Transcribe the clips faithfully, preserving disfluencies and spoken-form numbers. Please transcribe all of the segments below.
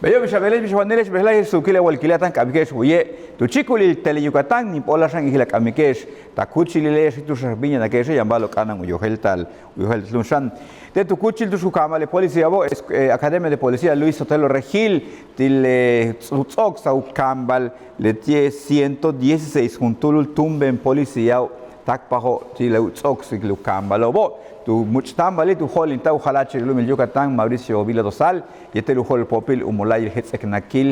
Beyo', bix a beele'ex, bix a wane'ele'ex, bejla'e' suukile' a walkile' a táan k'amike'ex waye' tu chíikulil Tele Yucatán, míin p'ool a xan iijil a k'amike'ex ta kúuchilile'ex, tu'ux a bin yanike'exe' yaan ba'alo'ob k'a'ana'an u yojéelta'al, u yojéelta'al túun xan. Te' tu kúuchil tu'ux ku kaambal le policiao'obo', Academia de Policía Luis Sotelo Regil, ti' le tu ts'o'oksaj u kaambal leti'e' ciento dieciséis juntúul túumben policiao' táakpajo' ti' le u ts'o'oksikil u kaambalo'obo'. Tu much'táambalil tu jo'olinta'al u jala'achil u lu'umil Yucatán, Mauricio Vila Dosal, yéetel u jo'olpóopil u mola'ayil jets'eknakil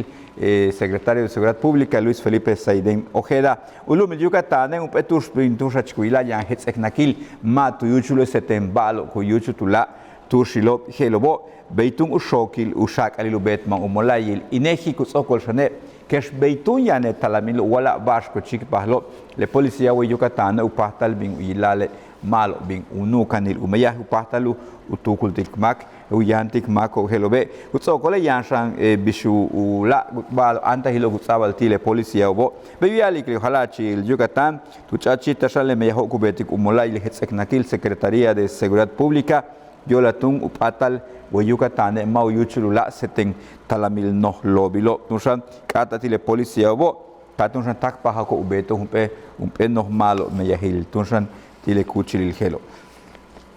secretario de Seguridad Pública, Luis Felipe Saidén Ojeda. U lu'umil Yucatane' jump'éel tu'ux bin tu'ux jach ku yila'al yaan jets'eknakil ma' tu yúuchul seten ba'alo'ob ku yúuchul tuláak' tu'uxilo'ob je'elo'obo'. Bey túun u xookil u xaak'alil u beetmaj u mola'ayil INEGI ku ts'o'okol xane' kex bey túun yaan le talamil u wa'alaj ba'ax ku chíikpajlo'ob le policiao' way Yucatane' u páajtal bin u yila'ale' ma'alob bin u nu'ukanil u meyaj u páajtal u tuukultik máak u yantik máako'ob je'elo'obe'. Ku ts'o'okole' yaan xan bix u láak' ba'al áantajilo'ob ku ts'a'abal ti' le policiao'obo'. Bey u ya'alik le jala'achil Yucatán tu ch'a'achi'ita'al xan le meyajo'ob ku beetik u mola'ayil jets'eknakil Secretaría de Seguridad Pública yo'olal túun u p'áatal way Yucatane' ma' u yúuchul u láak' seten talamil noj loobilo'ob túun xan k'áata'al ti' le policiao'obo'. Ka túun xan táakpajako'ob u beeto'ob jump'éel jump'éel noj ma'alob meyajil túun xan ti' le kúuchilil je'elo'.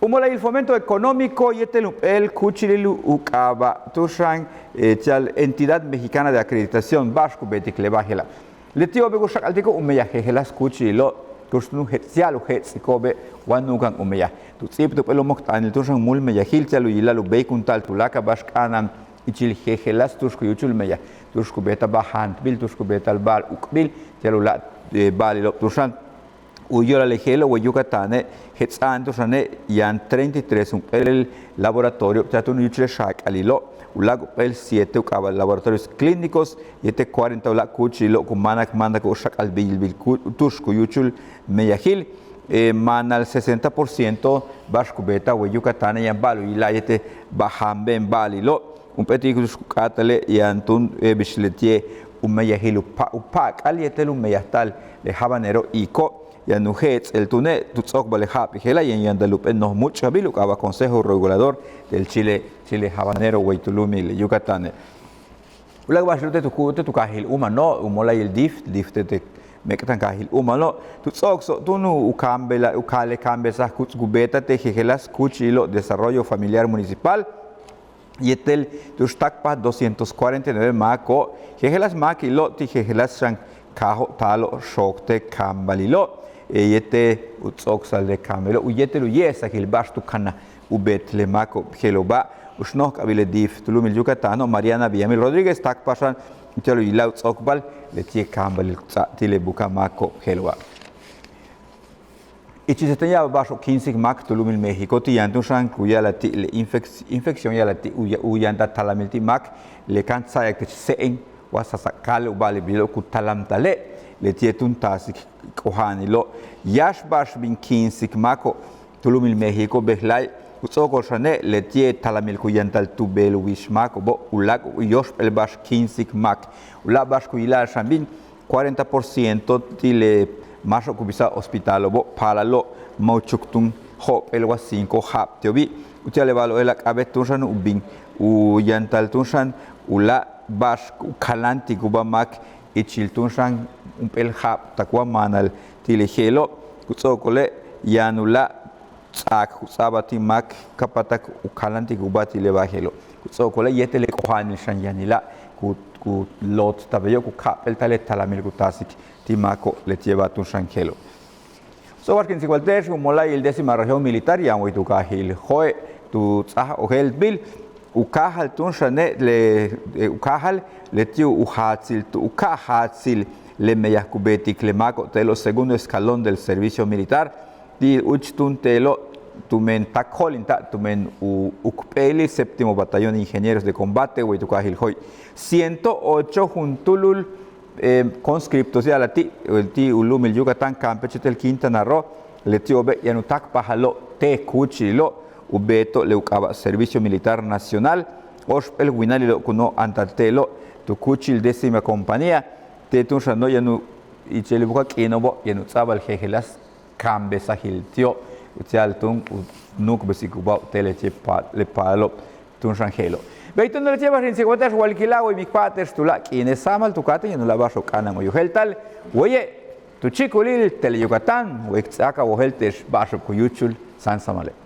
U mola'ayil Fomento Económico yéetel jump'éel kúuchilil u k'aaba' túun xan ti'al Entidad Mexicana de Acreditación ba'ax ku beetik le bajela'. Leti'obe' ku xak'altiko'ob u meyaj jejeláas kúuchililo' tu'ux túun u jets' ti'al u jets'iko'obe' wa nu'ukan u meyaj. Tu ts'íibt jump'éel u mojt'aanil túun xan múul meyajil ti'al u yila'al u béeykunta'al tuláakal ba'ax k'a'ana'an ichil jejeláas tu'ux ku yúuchul meyaj, tu'ux ku beeta'al ba'al jaantbil, tu'ux ku beeta'al ba'al uk'bil ti'al u láak' ba'alilo'ob túun xan. U yo'olal le je'elo' way Yucatane' jets'a'an túun xane' yaan treinta y tres jump'éel laboratoriob ti'al túun u yúuchul le xaak'alilo', u láak' jump'éel siete u k'aaba' laboratorios clínicos yéetel cuarenta u láak' kúuchililo' ku máanak máantako'ob xak'al biyilbil tu'ux ku yúuchul meyajil. Maanal sesenta por ciento ba'ax ku beeta'al way Yucatane' yaan ba'al u yila'al yéetel ba'al jaanbeen ba'alilo'. Jump'éel ti' tu'ux ku k'áatale' yaan túun bix leti'e' u meyajil u pa'ak'al yéetel u meyajta'al le habanero iiko', yaan u je'ets'el túune' tu ts'o'okbal le ja'ab je'ela' yaan yantal jump'éel noj múuch'abil u k'aaba' Consejo Regulador del Chile, Chile Habanero way tu lu'umil Yucatane'. U láak' ba'axilo' te' tu kaajil Umano', u mola'ayil DIF, DIF te' te' méek'tankaajil Umano', tu ts'o'okso' túun u kaambela' u kaale' kaambesaj ku beeta'al te' jejeláas kúuchililo' Desarrollo Familiar Municipal yéetel tu'ux táakpaj doscientos cuarenta y nueve máako'ob, jejeláas máakilo' ti' jejeláas xan kaajo'ob taalo'ob xook te' kaambalilo' yéetel u ts'o'oksa'al le kaambalilo' u yéetel u ye'esajil ba'ax tu kanaj u beet le máako'ob je'elo'oba'. U xnojk'abil le DIF tu lu'umil Yucatano', Mariana Villamil Rodríguez, táakpaj xan ti'al u yila'al u ts'o'okbal leti'e' kaambalil ku ts'áa ti' le buka'aj máako'ob je'elo'oba'. Ichil seten ya'ab ba'axo'ob quince máak tu lu'umil México ti' yaan túun xan ku ya'ala'al ti' le infección ya'ala'al ti' u yantal talamil ti' máak le kan tsa'ayak teech se'en wa sasak'al u ba'alil beyilo' ku talamtale' leti'e' túun taasik k'oja'anilo'. Yáax ba'ax bin quince máako'ob tu lu'umil México bejla'e' ku ts'o'okol xane' leti'e' talamil ku yantal tu beel u wix máako'obo' u láak' u yóoxp'éel ba'ax quince máak. U láak' ba'ax ku yila'al xan bin cuarenta por ciento ti' le máaxo'ob ku bisa'al hospitalo'obo' paalalo' ma' u chuk túun jo'op'éel wa cinco ja'ab ti'obi'. Uti'al le ba'alo'ob je'ela' k'a'abéet túun xan u bin u yantal túun xan u láak' ba'ax u kaláantikuba máak ichil túun xan jump'éel ja'ab tak wa maanal ti' le je'elo'. Ku ts'o'okole' yaan u láak' ts'aak ku ts'a'abal ti' máak ka páatak u kaláantikuba ti' le ba'al je'elo'. Ku ts'o'okole' yéetel le k'oja'anil xan yanila' ku ku loottal beyo' ku ka'ap'éelta'al le talamil ku taasik ti' máako'ob leti'e' ba'al túun xan je'elo'. Ts'o'ok ba'ax kin tsikbalt te'ex u mola'ayil décima región militar yaan way tu kaajil Jo'e' tu ts'áaj ojéeltbil u káajal túun xane' le u káajal leti' u jaatsil tu u ka'aj jaatsil le meyaj ku beetik le máako'ob te'elo' segundo escalón del servicio militar ti' úuch túun te'elo' tumen tak jo'olinta'al tumen u ukp'éelil séptimo batallón ingenieros de combate way tu kaajil Jo'e'. Ciento ocho juntúulul conscriptos ya'ala'al ti' ti' u lu'umil Yucatán, Campeche yéetel Quintana Roo, leti'obe' yaan u táakpajalo' te' kúuchililo' u beeto'ob le u k'aaba' Servicio Militar Nacional. Óoxp'éel winalilo' ku no'on antal te'elo' tu kúuchil décima compañía. Te' túun xano' yaan u ichil le buka'aj k'iino'obo' yaan u ts'a'abal jejeláas kaambesajil ti'ob uti'al túun u nu'ukbesikubao'ob te' leti'e' le paalalo'ob túun xan je'elo'. Bey túun u láak' yéetel ba'ax in tsikbalta'al walkila' way mix pa'ate'ex tuláak' k'iine' sáamal tu ka'atéen yaan u láak' ba'axo'ob k'a'ana'an way ojéelta'al. Waye' tu chíikulil Tele Yucatán way k ts'áak a wojéelta'al ba'axo'ob ku yúuchul sáansamale'.